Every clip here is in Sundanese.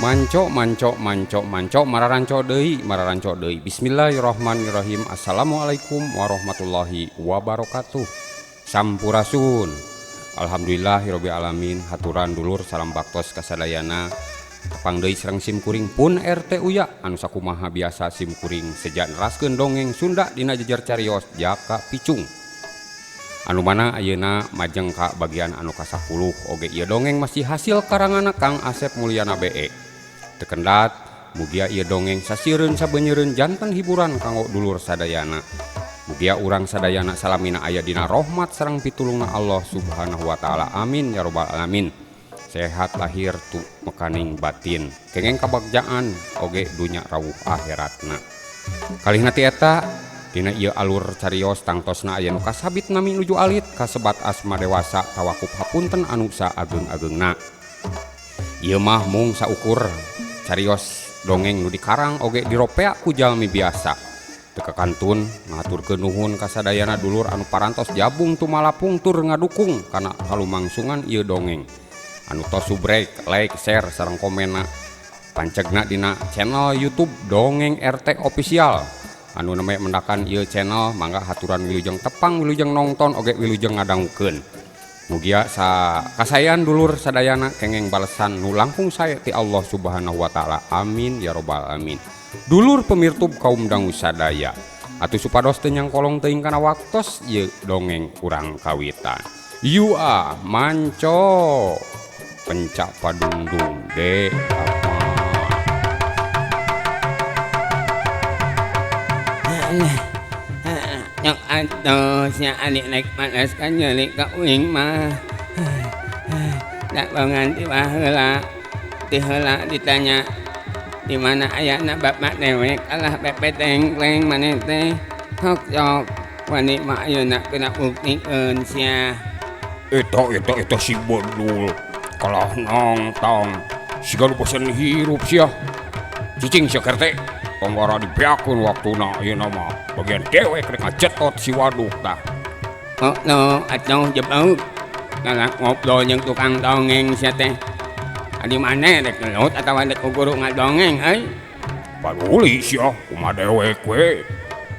Manco manco manco manco mararanco deui mararanco deui. Bismillahirrahmanirrahim. Assalamualaikum warahmatullahi wabarakatuh. Sampurasun. Alhamdulillahirabbil alamin. Haturan dulur salam baktos kasadayana. Tepang deui sareng sim kuring pun RT Uya anu sakumaha biasa sim kuring seja neraskeun dongeng Sunda dina jejer carios Jaka Picung. Anu mana ayeuna majeng ka bagian anu ka-10 oge ieu dongeng masih hasil karanganna Kang Asep Mulyana BE. Teu kendat mugia ieu dongeng sasireun sabeunyereun janten hiburan kanggo dulur sadayana. Mugia urang sadayana salamina aya dina rahmat sareng pitulungna Allah Subhanahu wa taala. Amin ya rabbal alamin. Sehat lahir tu mekaning batin. Kengeng kabagjaan oge dunya rawuh akhiratna. Kalihna ti eta dina ieu alur carios tangtosna aya nu kasabit nami nuju alit kasebat asma dewasa tawakup hapunten anu saageng-agengna. Ieu mah mung saukur carios dongeng nu dikarang oge diropea ku jalmi biasa. Teu kakantun ngahaturkeun nuhun ka sadayana dulur anu parantos jabung tumalapung tur ngadukung kana kalumangsungan ieu dongeng. Anu tos subrek, like, share sareng komenna. Pancegna dina channel YouTube Dongeng RT Official. Anu nembe mendakan ieu channel mangga haturan wilujeng tepang wilujeng nongton oge wilujeng ngadangukeun. Mugia sa kasayan dulur sadayana kengeng balesan nu langkung sae ti Allah Subhanahu wa taala. Amin ya rabbal alamin. Dulur pemirtub kaum dangu sadaya. Atuh supados teu nyangkolong teuing kana waktos ieu dongeng urang kawitan. Yua manco pencak padungdung de Yang atuh sia adik naik panas kan nyeri ka uing mah. Tak bangan ti baheula. Ti heula ditanya di mana ayana bapak dewek alah pepe tengkleng maneh teh. Hok sok wani mah ayeuna kena buktikeun sia. Eta eta eta si bodul kalah nongtong siga nu bosen hirup sia. Cicing sia kerte. Panggara dibeakeun waktuna ayeuna mah bagian dewek rek ngacetot si waduk tah. Oh no, atuh jebuk. Kalah ngobrol jeung tukang dongeng sia teh. Adi maneh rek ngelut atawa rek guru ngadongeng euy. Paduli sia kumaha dewek we.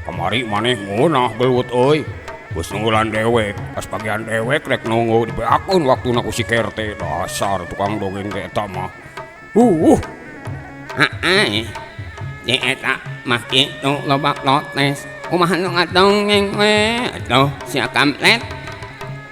Kamari maneh ngeunah gelut euy. Geus nunggulan dewek, pas bagian dewek rek nunggu dibeakeun waktuna ku si Kerte. Dasar tukang dongeng teh eta mah. Haai. Di eta mah kitu loba protes. Kumaha nu ngadongeng we? Atuh sia kampret.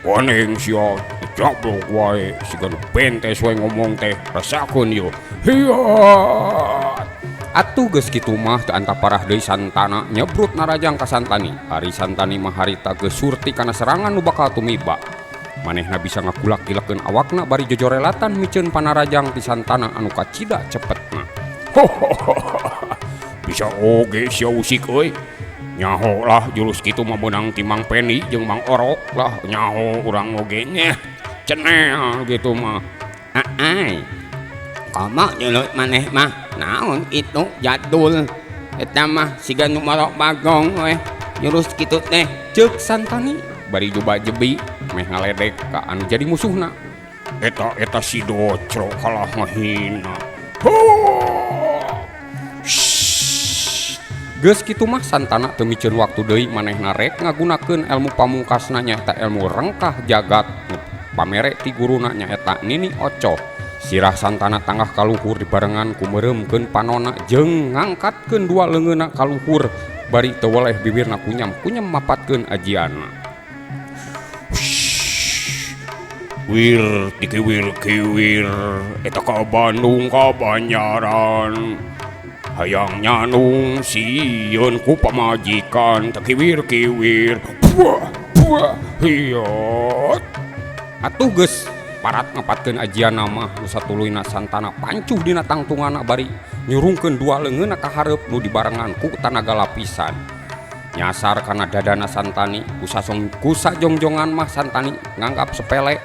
Waneng sia jablok wae siga nu bentes we ngomong teh rasakeun ieu. Hiat. Atuh geus kitu mah teu anta parah deui Santana nyebrut narajang ka Santani. Ari Santani mah harita geus surti kana serangan nu bakal tumiba. Manehna bisa ngakulak-kilakeun awakna bari jojorelatan miceun panarajang ti Santana anu kacida cepetna. Bisa oge sia usik euy. Nyaho lah jurus kitu mah meunang ti Mang Pendi jeung Mang Orok lah nyaho urang oge nya. Cenel gitu mah. Aai. Komo jurus maneh mah naon kitu jadul. Eta mah siga nu marok bagong weh jurus kitu teh. Ceuk Santani bari coba jebi meh ngaledek ka anu jadi musuhna. Eta eta si Docro kalah ngahina. Geus kitu mah Santana teu miceun waktu deui manehna rek ngagunakeun ilmu pamungkasna nyaeta ilmu rengkah jagat nu pamere ti guruna nyaeta Nini Ocoh. Sirah Santana tanggah kaluhur dibarengan ku meureumkeun panona jeung ngangkatkeun dua leungeunna kaluhur bari teu weleh bibirna kunyam-kunyam mapatkeun ajianna. Wir tikiwir kiwir eta ka Bandung ka Banjaran. Hayang nyanung sieun ku pamajikan tekiwir kiwir. Buah buah hiot. Atuh geus parat ngapatkeun ajianna mah nu satuluyna Santana pancuh dina tangtunganna bari nyurungkeun dua leungeunna ka hareup nu dibarengan ku tanaga lapisan. Nyasar kana dadana Santani ku sajongjongan mah Santani nganggap sepele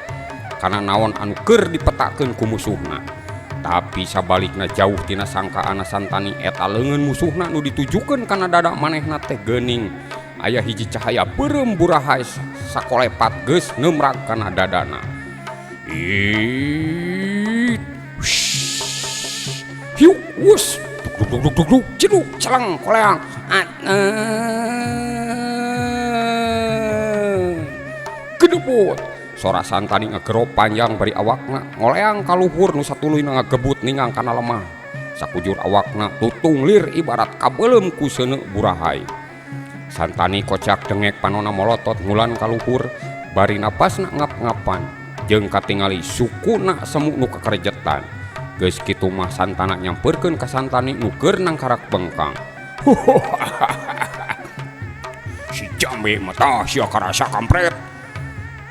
kana naon anu keur dipetakeun ku musuhna. Tapi sabalikna jauh tina sangkaana Santani eta leungeun musuhna nu ditujukeun kana dada manehna teh geuning. Aya hiji cahaya beureum burahay sakolepat geus neumrag kana dadana. Ih. Hiuk wus duk duk duk duk duk ciduk celeng koleang gedebut. Sora Santani ngagero panjang bari awakna ngoleang ka luhur nu satuluyna ngagebut ningang kana lemah. Sakujur awakna tutunglir ibarat kabeuleum ku seuneu burahay. Santani kocak dengek panona molotot ngulan ka luhur bari napasna ngap-ngapan jeung katingali sukuna semu nu kakerjetan. Geus kitu mah Santana nyamperkeun ka Santani nu keur nangkarak bengkang. Si jambe mah tah sia karasa kampret.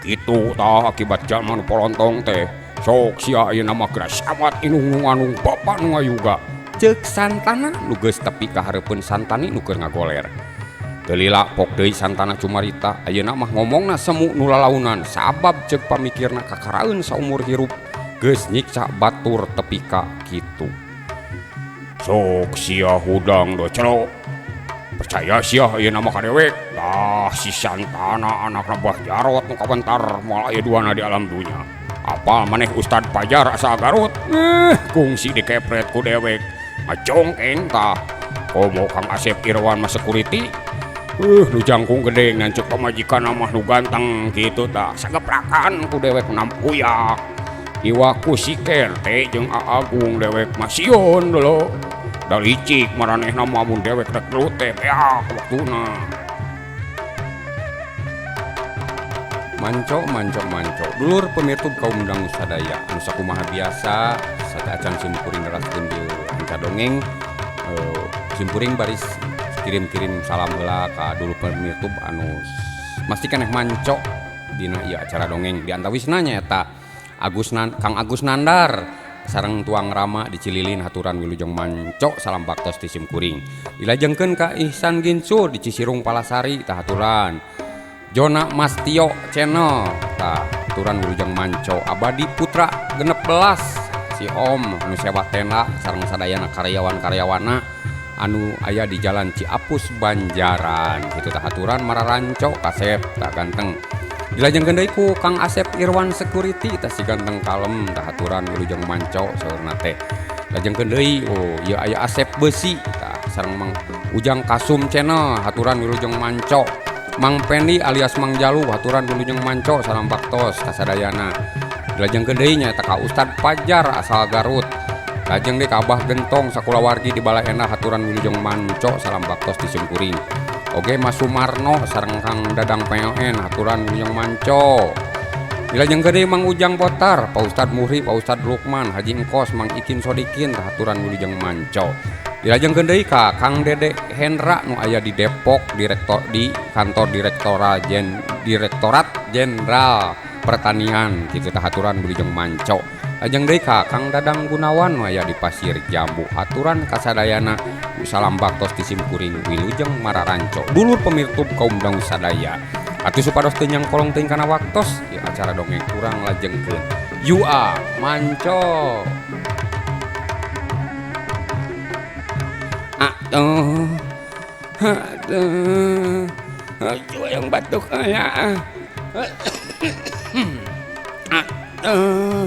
Kitu tah akibat jalma nu polontong teh. Sok sia ayeuna mah geura samat inung nu nganung bapa nu ngayuga. Ceuk Santana nu geus tepi ka hareupeun Santani nu keur ngagoler. Teu lila pok deui Santana cumarita, ayeuna mah ngomongna semu nu lalaunan sabab ceuk pamikirna kakaraeun saumur hirup geus nyiksa batur tepi ka kitu. Sok sia hudang do celo. Percaya sia ayeuna mah ka dewek. Tah si Santana anakna Bah Jarot nu kabentar moal aya duana di alam dunya. Apal maneh Ustad Pajar asal Garut? Kungsi dikepret ku dewek. Ngacongkeng tah. Komo Kang Asep Irwan mah security. Nu jangkung gede ngan ceuk pamajikan mah nu ganteng kitu tah. Sageprakan ku dewek nampuyak. Iwa ku siker teh jeung Aagung dewek mah sieun dulu. Da licik maranehna mah mun dewek rek gelut teh beak waktuna. Manco manco manco dulur pemirtub kaum dangu sadaya anu sakumaha biasa sateuacan simkuring neraskeun di hanca dongeng simkuring baris kirim-kirim salam heula ka dulur pemirtub anu masih keneh manco dina ieu acara dongeng di antawisna nyaeta Kang Agus Nandar sareng tuang Rama di Cililin haturan wilujeng manco salam baktos ti simkuring dilajengkeun ka Ihsan Gincu di Cisirung Palasari tah haturan Jona Mastio Channel tah haturan wilujeng manco Abadi Putra 16 si Om nu sewa tenda sareng sadayana karyawan-karyawana anu aya di Jalan Ciapus Banjaran kitu tah haturan mararanco kasep tah ganteng dilajengkeun deui ku Kang Asep Irwan Security tah si ganteng kalem tah haturan wilujeng manco saurna teh lajengkeun deui oh ieu aya Asep Besi tah sareng Mang Ujang Kasum Channel haturan wilujeng manco Mang Pendi alias Mang Jalu haturan wilujeng manco salam baktos kasadayana dilajengkeun deui nyaeta ka Ustad Pajar asal Garut lajeng deui ka Abah Gentong sakulawargi di Balaendah haturan wilujeng manco salam baktos di simkuring oge Mas Sumarno sareng Kang Dadang PLN haturan wilujeng manco dilajengkeun deui Mang Ujang Botar Pak Ustad Muhri Pak Ustad Lukman Haji Engkos Mang Ikin Sodikin haturan wilujeng manco dilajengkeun deui ka Kang Dede Hendra nu aya di Depok direktor di kantor Direktorat Jenderal Pertanian kitu tah haturan wilujeng manco lajeng deui ka Kang Dadang Gunawan nu aya di Pasir Jambu haturan kasadayana salam baktos ti simkuring wilujeng mararanco dulur pemirtub kaum dangu sadaya atuh supados teu nyangkolong teuing kana waktos ieu acara dongeng kurang lajengkeun Yua manco. Aduh, aduh, aduh yang batuk ya. Aduh,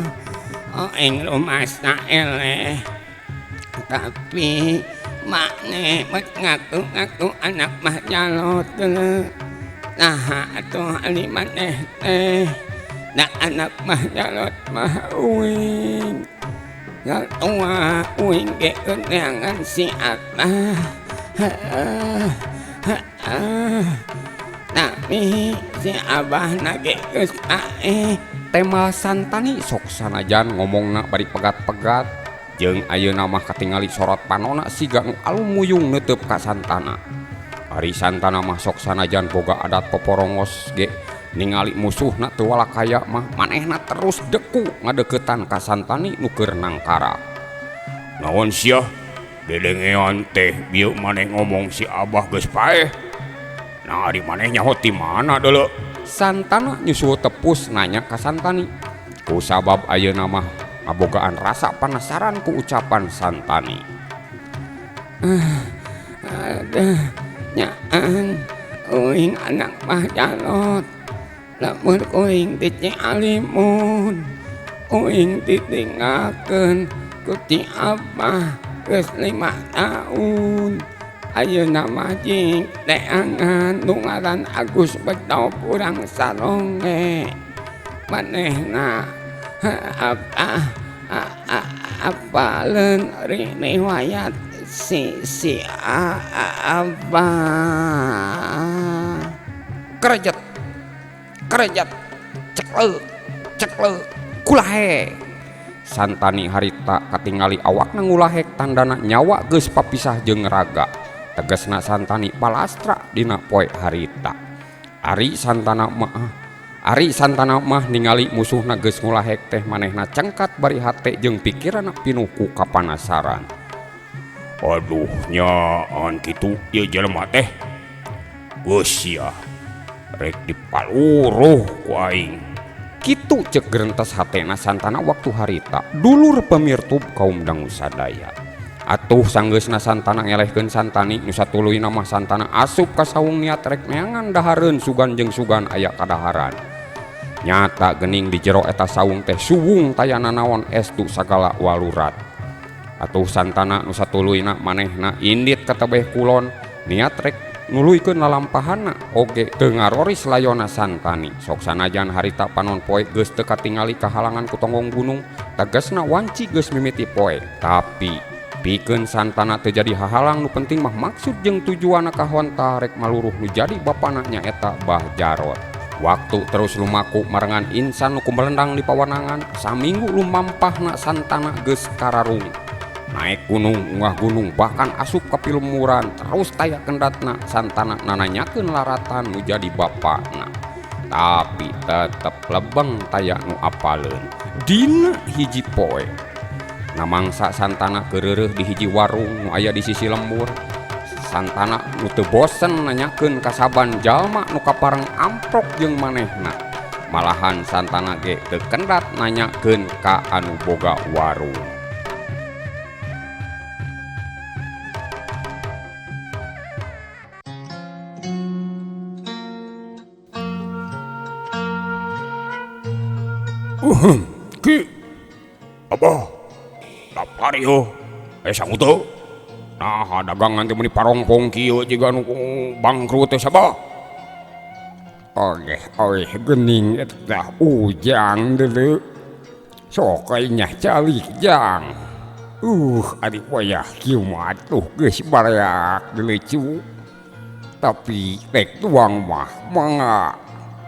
ing rumah eleh. Tapi makne ngaku-ngaku anak mah jalot. Nah, atuh ali maneh teh. Nah anak mah jalot mah uing. Tua uing ge keneangan si Abah. Tapi si Abah nage geus paeh. Tema Santani sok sanajan ngomongna bari pegat-pegat jeung ayeuna mah katingali sorot panona siga nu alumuyung neuteub ka Santana. Ari Santana mah sok sanajan boga adat poporongos ge ningali musuhna teu walakaya mah manehna terus deku ngadeukeutan ka Santani nu keur nangkarak. Naon sia? Dedengean teh bieu maneh ngomong si Abah geus paeh. Nah ari maneh nyaho ti mana deuleu? Santana nyusul tepus nanya ka Santani. Ku sabab ayeuna mah ngabogaan rasa penasaran ku ucapan Santani. Aduh, nyaan uing anak mah jalot. Lamun uing ti Cialimun, uing ditinggalkeun ku ti Abah. Geus 5 tahun. Ayeuna mah cing teangan nu ngaran Agus beto kurang saronge. Manehna apa apaleun riwayat si Abah. Kerejat kerejat ceklek ceklek kulahe. Santani harita katingali awakna ngulahek tandana nyawa geus papisah jeung raga. Tegasna Santani palastra dina poe harita. Ari Santana mah ningali musuhna geus ngulahek teh manehna cengkat bari hate jeung pikiranna pinuh ku kapanasaran. Aduh nyaan kitu ieu jelema teh. Geus sia rek dipaluruh ku aing. Kitu cek gerentes hatena Santana waktu harita dulur pemirtub kaum dangu sadaya. Atuh sanggeusna Santana ngelehkeun Santani nu satuluyna mah Santana asup ka saung niat rek neangan dahareun sugan jeung sugan aya kadaharan. Nyata gening di jero eta saung teh suwung taya nanaon estu sagala walurat. Atuh Santana nu satuluyna manehna indit ka tebeh kulon niat rek nuluykeun lalampahana oge teu ngaroris layona Santani. Sok sanajan harita panon poe geus teu katingali kahalangan ku tonggong gunung, tegasna wanci geus mimiti poe. Tapi pikeun Santana teu jadi hahalang, nu penting mah maksud jeung tujuanna kahonta rek maluruh nu jadi bapana nyaeta Bah Jarot. Waktu terus lumaku marengan insan nu kumelendang di pawanangan, saminggu lumampahna Santana geus kararung. Naik gunung, unggah gunung, bahkan asup ka pilemuran, terus taya kendatna Santana nananyakeun laratan nu jadi bapana. Tapi tetep lebeng taya nu apaleun. Dina hiji poe namangsa Santana keureureut di hiji warung nu aya di sisi lembur. Santana nu teu bosen nanyakeun ka saban jalma nu kapareng amprok jeung manehna. Malahan Santana ge teu kendat nanyakeun ka anu boga warung. Ki Abah lapar yo sangu teu. Nah dagangan teh meuni parongpong kieu jiga nu bangkrut teh sabah. Oge oge geuning eta ujang deuleu. Sok nya calik jang. Ari wayah kieu mah atuh geus bareak deuleu. Tapi rek tuang mah mangga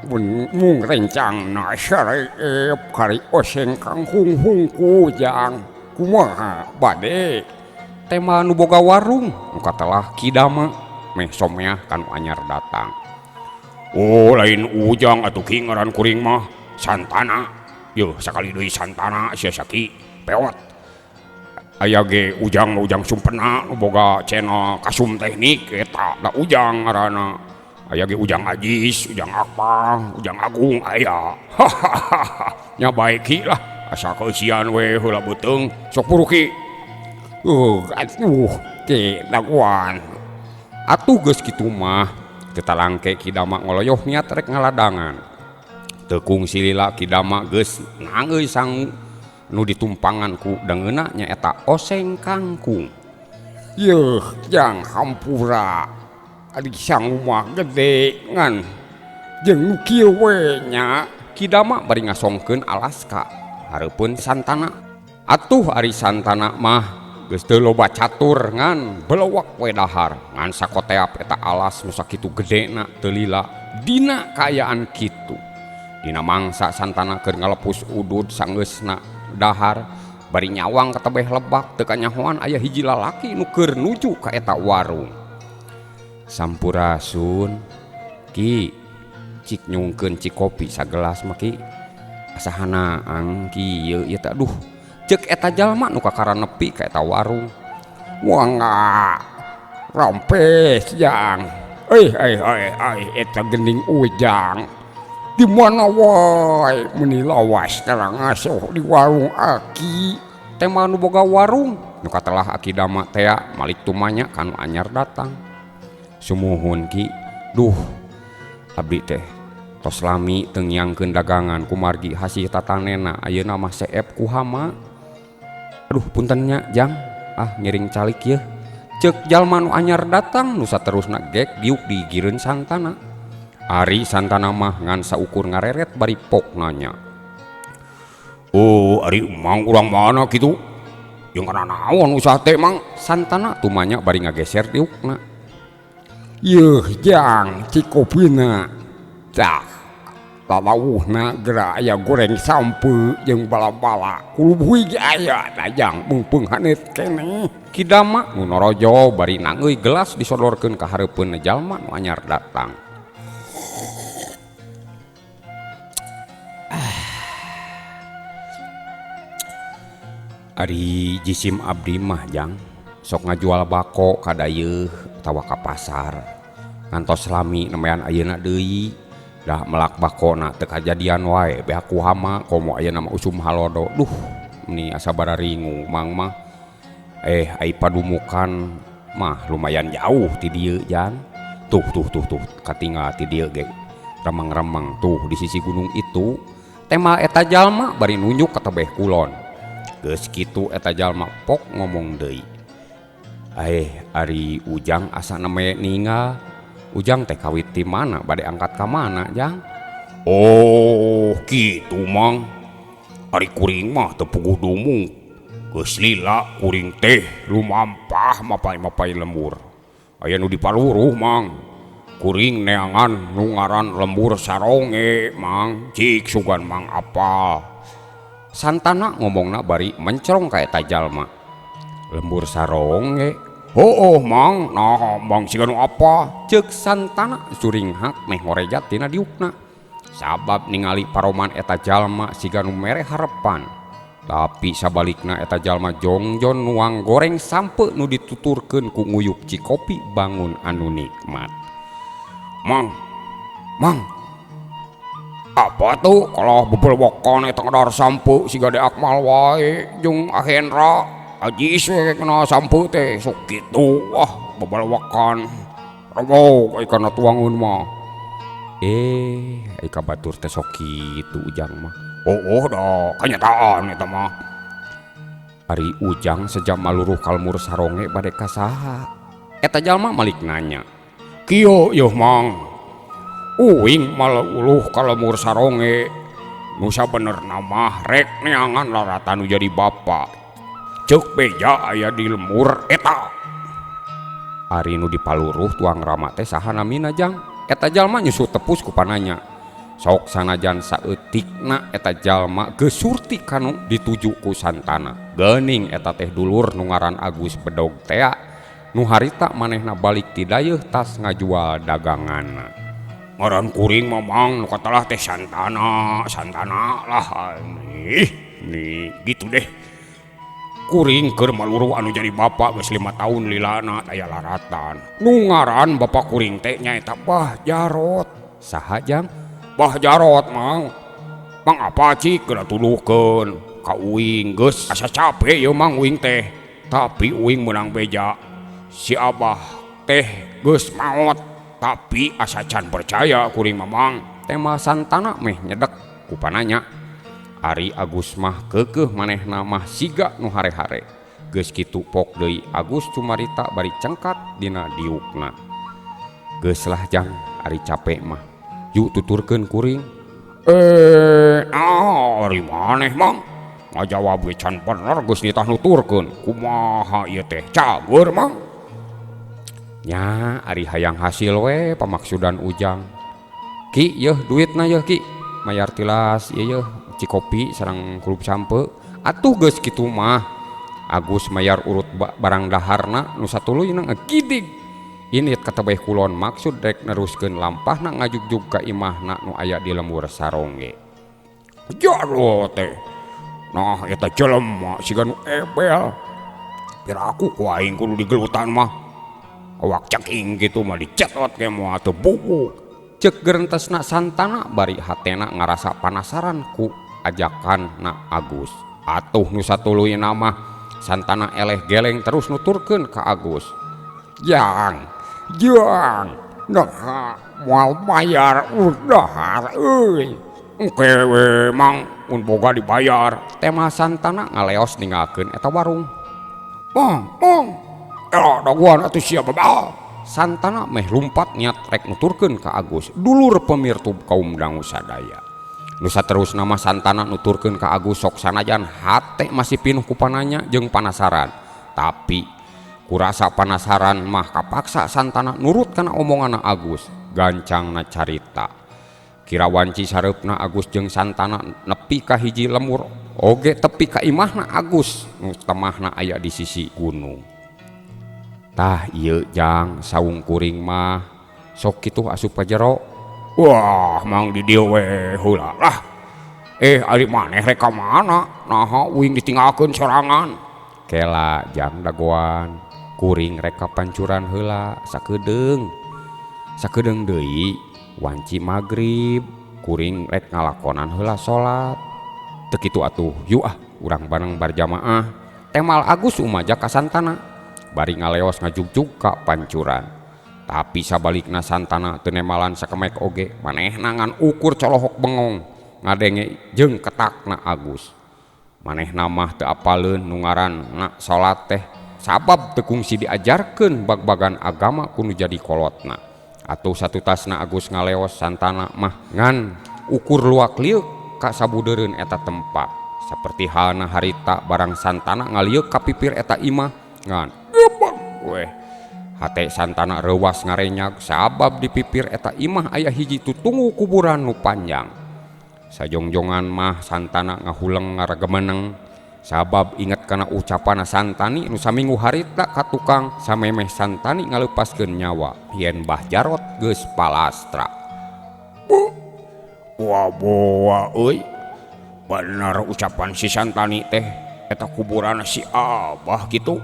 mung rencangna sareep kari oseng kangkung hungku jang. Kumaha bade tema nu boga warung nu katelah Kidama meh someah kanu anyar datang. Oh lain ujang atuh ki ngaran kuring mah Santana. Yeuh sakali deui Santana sia saki peot. Aya ge ujang ujang sumpena nu boga channel Kasum Teknik eta da ujang ngaranna. Aya ge ujang Ajis, ujang Akpang, ujang Agung aya. Hahaha nya bae ki lah asa keusian we heula beuteung sok puru ki. Atuh ke daguan. Atuh geus kitu mah teu talangke Kidama ngoloyoh niat rek ngaladangan. Teu kungsi lila Kidama geus nangeuy sangu nu ditumpangan ku dangeuna nyaeta oseng kangkung. Yeuh jang hampura ari sangu mah gede ngan jeung nu kieu we nya. Kidama bari ngasongkeun alaska hareupeun Santana. Atuh ari Santana mah geus teu loba catur ngan belowak we dahar ngan sakoteap eta alas nu sakitu gedena teu lila dina kaayaan kitu. Dina mangsa Santana keur ngalepus udud sanggeusna dahar bari nyawang ka tebeh lebak teu kanyahoan aya hiji lalaki nu keur nuju ka eta warung. Sampurasun ki, cik nyungkeun cik kopi sagelas mah ki. Asahana angki ieu ieu teh aduh. Cek eta jalma nu kakara nepi ka eta warung. Wangga rampes jang. Eta gening ujang. Di mana wae meuni lawas tara ngasuh di warung aki. Tema nu boga warung nu katelah Aki Dama tea malik tumanya kanu anyar datang. Sumuhun ki, duh abdi teh tos lami teu ngiangkeun dagangan kumargi hasil tatanena ayeuna mah seep ku hama. Aduh punten nya jang, Ah ngiring calik yeuh. Ceuk jalma nu anyar datang nu saterusna gek diuk di gigireun Santana. Ari Santana mah ngan saukur ngareret bari pok nanya. Oh, ari emang urang mana kitu? Jeung kana naon usaha teh mang? Santana tumanya bari ngageser diukna. Yeuh jang cikopina. Tah, lalawuhna geura aya goreng sampeu jeung bala-bala. Kulub ge aya tah jang meungpeung haneut keneh. Kidama nu norojo bari nangeuy gelas disodorkeun ka hareupeun jalma nu anyar datang. Ari jisim abdi mah jang sok ngajual bako ka dayeuh atawa ka pasar. Ngantos lami nemean ayeuna deui. Dah melak bakona teu kajadian wae beak ku hama komo ayeuna mah usum halodo. Duh, meni asa bararingung mang mah. Ai padumukan mah lumayan jauh ti dieu jang. Tuh tuh tuh tuh katinggal ti dieu ge remang-remang tuh di sisi gunung itu. Tema eta jalma bari nunjuk ka tebeh kulon. Geus kitu eta jalma pok ngomong deui. Ari Ujang asa neme ninggal. Ujang teh kawit ti mana bade angkat ka mana jang? Oh, kitu mang. Ari kuring mah teu puguh dumung. Geus lila kuring teh lumampah mapay-mapay lembur. Aya nu dipaluruh mang. Kuring neangan nu ngaran lembur saronge mang. Cik sugan mang apal. Santana ngomongna bari mencrong ka eta jalma. Lembur saronge. Hooh mang, nah mang siga nu apa? Ceuk Santana suringhak meh ngorejat tina diukna. Sabab ningali paroman eta jalma siga nu mere harepan. Tapi sabalikna eta jalma jongjon nuang goreng sampe nu dituturkeun ku nguyup cikopi bangun anu nikmat. Mang, mang. Apa tuh kalau bebelwokan eta ngadar sampe siga De Akmal wae jeung Ahendra. Ajis we kena sampe teh sok kitu wah bebelwokan. Robok ai kana tuangeun mah. Ai ka batur teh sok kitu Ujang mah. Oh, dah kanyataan eta mah. Ari Ujang sejam maluruh kalmur saronge bade ka saha? Eta jalma malik nanya. Kieu yeuh mang. Uing maluluh ka lemur saronge. Nu sabenerna mah rek neangan laratan nu jadi bapa. Ceuk beja aya di lemur eta. Ari nu dipaluruh tuang rama teh saha namina jang? Eta jalma nyusul tepus ku pananya. Sok sanajan saeutikna eta jalma geus surti kanu dituju ku Santana. Geuning eta teh dulur nu ngaran Agus Bedog tea. Nu harita manehna balik ti dayeuh tas ngajual daganganna. Ngaran kuring mah mang nu katalah teh Santana, Santana lah nih, nih gitu deh. Kuring keur maluruh anu jadi bapak geus 5 tahun lilana aya laratan. Nu ngaran bapak kuring teh nyaeta Bah Jarot. Saha jang? Bah Jarot mang. Mang apa cik geura tuluhkeun ka uing geus asa capek ieu mang uing teh. Tapi uing meunang beja. Si Abah teh geus maot. Tapi asa can percaya kuring mamang. Tema Santana meh nyedek ku pananya. Ari Agus mah keukeuh manehna mah siga nu hare-hare. Geus kitu pok deui Agus cumarita bari cengkat dina diukna. Geus lah jang, ari capek mah. Yuk tuturkeun kuring. Ari maneh mang. Ngajawab ge can bener geus nitah nuturkeun. Kumaha ieu teh cager mang? Nya ari hayang hasil we pamaksudan Ujang. Ki yeuh duitna yeuh ki. Mayar tilas ieu yeuh cikopi sareng kulub sampe. Atuh geus kitu mah. Agus mayar urut barang daharna nu satuluyna ngegidig. Init ka tebeh kulon maksud rek neruskeun lampahna ngajugjug ka imahna nu aya di lembur saronge. Jaro teh. Nah eta jelema siga nu ebel. Piraku ku aing kudu digelutan mah. Awak ceking gitu mah dicetot ke moal teu bubuk. Ceuk gerentesna Santana bari hatena ngarasa panasaran ku ajakan na Agus. Atuh nu satuluyna mah Santana eleh geleng terus nuturkeun ka Agus. Jang, jang, nah moal bayar udahar euy. Engke we mang mun boga dibayar. Tema Santana ngaleos ninggalkeun eta warung. Mang, mang. Ela dagoan atuh sia babal. Santana meh lumpat niat rek nuturkeun ka Agus, dulur pemirtub kaum dangu sadaya. Nu saterusna mah Santana nuturkeun ka Agus sok sanajan hate masih pinuh ku pananya jeung panasaran. Tapi kurasa panasaran mah kapaksa Santana nurut kana omonganna Agus, gancangna carita. Kira wanci sareupna Agus jeung Santana nepi ka hiji lemur oge tepi ka imahna Agus nu temahna aya di sisi gunung. Tah ieu jang saung kuring mah sok kitu asup ka jero. Wah, mang di dieu we heula lah. Ari maneh rek ka mana? Naha uing ditinggalkeun sorangan. Kela jang dagoan, kuring rek ka pancuran heula sakedeung. Sakedeung deui wanci magrib, kuring rek ngalakonan heula salat. Teu kitu atuh, yuk ah urang bareng barjamaah. Temal Agus umaja ka Santana, bari ngaleos ngajugjug ka pancuran. Tapi sabalikna Santana teu nemalan sakemek oge, manehna ngan ukur colohok bengong ngadenge jeung ketakna Agus. Manehna mah teu apaleun nu ngaranna salat teh, sabab teu kungsi diajarkeun bag-bagan agama ku nu jadi kolotna. Atuh satutasna Agus ngaleos Santana mah ngan ukur luak lieuk ka sabudeureun eta tempat. Saperti halna harita barang Santana ngalieuk ka pipir eta imah ngan gebek weh. Hate Santana reuwas ngarenyag sabab di pipir eta imah aya hiji tutunggu kuburan nu panjang. Sajongjongan mah Santana ngahuleng ngaragemeneng sabab inget kana ucapanna Santani nu saminggu harita ka tukang samemeh Santani ngaleupaskeun nyawa yen Bah Jarot geus palastra. Wah boa euy. Bener ucapan si Santani teh eta kuburan si Abah kitu.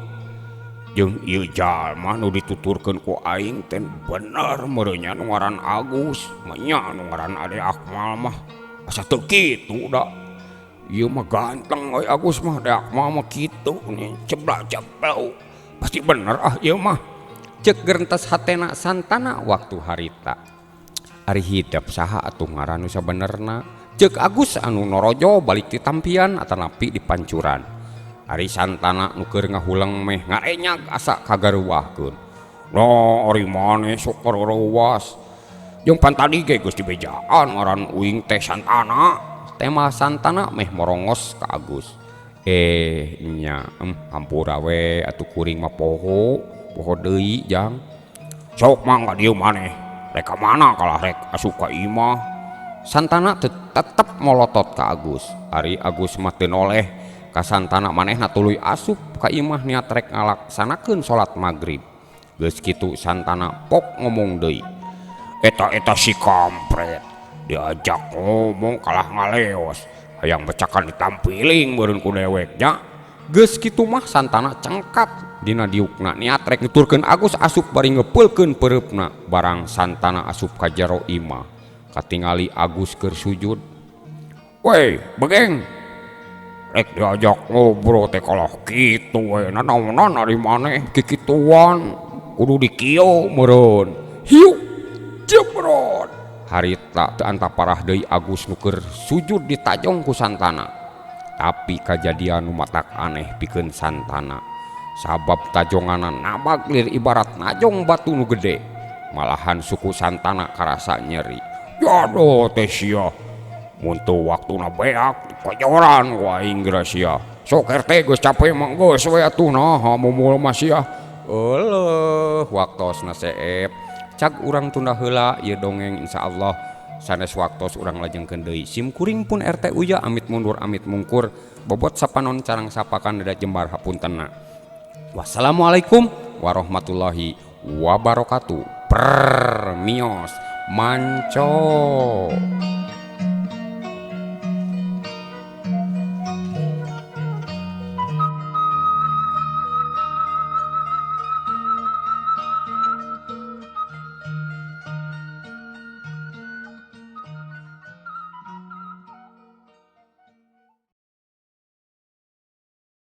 Jeung ieu jalma nu dituturkeun ku aing teh bener meureun nya nu ngaran Agus, nya nu ngaran Ade Akmal mah. Asa teu kitu da. Ieu mah ganteng euy Agus mah, Ade Akmal mah kitu nih ceblak-ceblok. Pasti bener ah ieu mah. Ceuk gerentes hatena Santana waktu harita. Ari hidep saha atuh ngaran nu sabenerna? Ceuk Agus anu norojo balik ti tampian atanapi di pancuran. Ari Santana nu keur ngahuleng meh ngarenyag asa kagaruwahkeun. Nah, ari maneh sok kareuwas. Jeung pan tadi ge geus dibejaan ngaran uing teh Santana. Tema Santana meh morongos ka Agus. Nya, hampura we atuh kuring mah poho, poho deui jang. Sok mangga dieu maneh. Rek ka mana kalah rek asup ka imah. Santana tetep molotot ka Agus. Ari Agus mah teu noleh ka Santana manehna tuluy asup ka imah niat rek ngalaksanakeun salat magrib. Geus kitu Santana pok ngomong deui. Eta-eta si kampret diajak ngomong kalah ngaleos, hayang becakan ditampiling meureun ku dewek nya. Geus kitu mah Santana cengkat dina diukna niat rek nuturkeun Agus asup bari ngepeulkeun peureupna. Barang Santana asup ka jero imah, katingali Agus keur sujud. Weh, begeng. Rek diajak ngobrol teh kalah kitu we, nanaonan ari maneh kikituan, kudu dikieu meureun. Hiu jebrot. Harita teu anta parah deui Agus nu keur sujud ditajong ku Santana. Tapi kajadian nu matak aneh pikeun Santana. Sabab tajonganna nabag lir ibarat najong batu nu gede. Malahan suku Santana karasa nyeri. Jaduh teh sia. Mun teu waktuna beak dikojoran ku aing geura sia. Sok RT geus capek mah geus we atuh naha mumul mah sia. Euleuh waktosna seep. Cag urang tunda heula ieu dongeng insyaallah sanes waktos urang lajengkeun deui. Sim kuring pun RT Uya amit mundur amit mungkur bobot sapanon carang sapakan dada jembar hapuntenna. Wassalamualaikum warahmatullahi wabarakatuh. Prrrr mios manco.